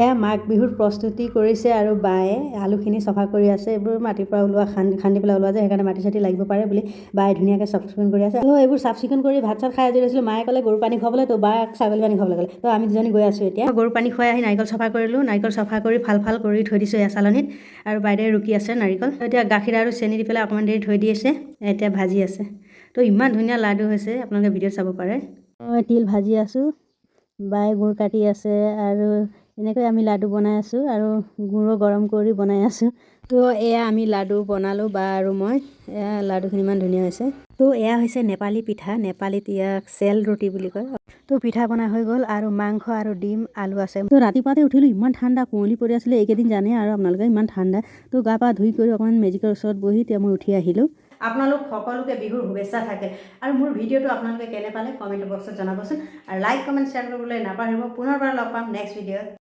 এয়া মাঘ বিহুৰ প্ৰস্তুতি কৰিছে আৰু বায়ে আলুখিনি চফা কৰি আছে। এইবোৰ মাটিৰ পৰা ওলোৱা, খান্দি পেলাই ওলোৱা যায়, সেইকাৰণে মাটি চাটি লাগিব পাৰে বুলি বায়ে ধুনীয়াকৈ চাফ চিকুণ কৰি আছে। তো এইবোৰ চাফ চিকুণ কৰি ভাত চাত খাই আজৰি আছিলোঁ। মায়ে ক'লে গৰু পানী খুৱাবলৈ, তো বাক ছাগলী পানী খুৱাবলৈ ক'লে। তো আমি দুজনী গৈ আছোঁ এতিয়া। গৰু পানী খুৱাই আহি নাৰিকল চফা কৰিলোঁ। নাৰিকল চফা কৰি ফাল ফাল কৰি থৈ দিছোঁ এয়া চালনীত আৰু বাইদেৱে ৰুকি আছে নাৰিকল। এতিয়া গাখীৰ আৰু চেনি দি পেলাই অকণমান দেৰি থৈ দিছে। এতিয়া ভাজি আছে। তো ইমান ধুনীয়া লাডু হৈছে, আপোনালোকে ভিডিঅ'ত চাব পাৰে। মই তিল ভাজি আছোঁ, বায়ে গুৰ কাটি আছে আৰু এনেকৈ আমি লাডু বনাই আছোঁ আৰু গুৰো গৰম কৰি বনাই আছোঁ। তো এয়া আমি লাডু বনালোঁ, বা আৰু মই। এয়া লাডুখিনি ইমান ধুনীয়া হৈছে। তো এয়া হৈছে নেপালী পিঠা, নেপালীত ইয়াক চেল ৰুটি বুলি কয়। তো পিঠা বনাই হৈ গ'ল আৰু মাংস আৰু ডিম আলু আছে। তো ৰাতিপুৱাতে উঠিলোঁ, ইমান ঠাণ্ডা কুঁৱলী পৰি আছিলে এইকেইদিন, জানে আৰু আপোনালোকে, ইমান ঠাণ্ডা। তো গা পা ধুই কৰি অকণমান মেজিকৰ ওচৰত বহি এতিয়া মই উঠি আহিলোঁ। আপোনালোক সকলোকে বিহুৰ শুভেচ্ছা থাকে আৰু মোৰ ভিডিঅ'টো আপোনালোকে কেনে পালে কমেণ্ট বক্সত জনাবচোন আৰু লাইক, কমেণ্ট, শ্বেয়াৰ কৰিবলৈ নাপাহৰিব। পুনৰবাৰ লগ পাম নেক্সট ভিডিঅ'ত।